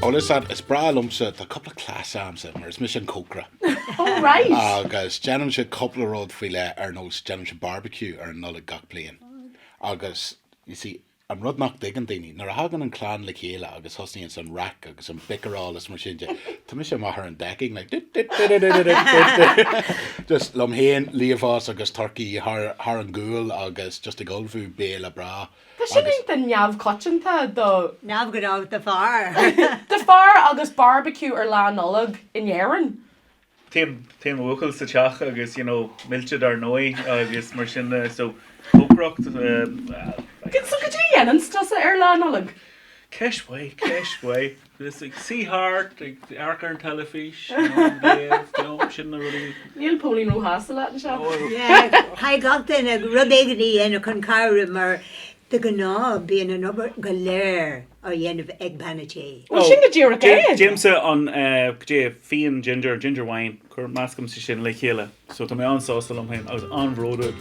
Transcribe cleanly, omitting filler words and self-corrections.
Bhuel is is breá liomsa, tá cúpla cleas a'msa mar is mise an cócaire. Oh right! Agus déanaimse cúpla rud faoi leith ar nós déanaimse barbecue ar an Nollaig gach bliain. Agus you see, an rud nach dtuigeann daoine, nuair a thagann an clann le chéile agus thosnaíonns an raic agus an bickeráil is mar sin de, tá mise amach ar an decking like dit-dit-dit-dit-dit-dit-dit just liom féin, liamhás agus turcaí thar thar an gcúl agus just ag ullmhú béile breá. Tá sin iontach neamhchoitianta do. Neamhghnách do fear. Do fear agus barbecue ar Lá Nollag in Éirinn. T-aon bhuachaill sa teach agus you know millte dar ndóigh agus mar sin de so cócaireacht. So cad é a dhéananns tusa ar Lá Nollag? Ceist mhaith, ceist mhaith. Just ag suí thart, ag amharc ar an teilifís, you know, ag léamh, you know, sin na rudaí. Níl Póilín róshásta leat anseo. Yeah, caithfidh gach duine rud éigin a dhéanamh chun cabhrú mar de ghnáth bíonn an obair go léir á dhéanamh ag bean a' tí. Bhuel, sin go díreach é. Déanaimse an, cad é, fíon ginger, ginger wine, cuir, meascaimse sin le chéile. So tá mé an-sásta liom féin agus an-bhródúil.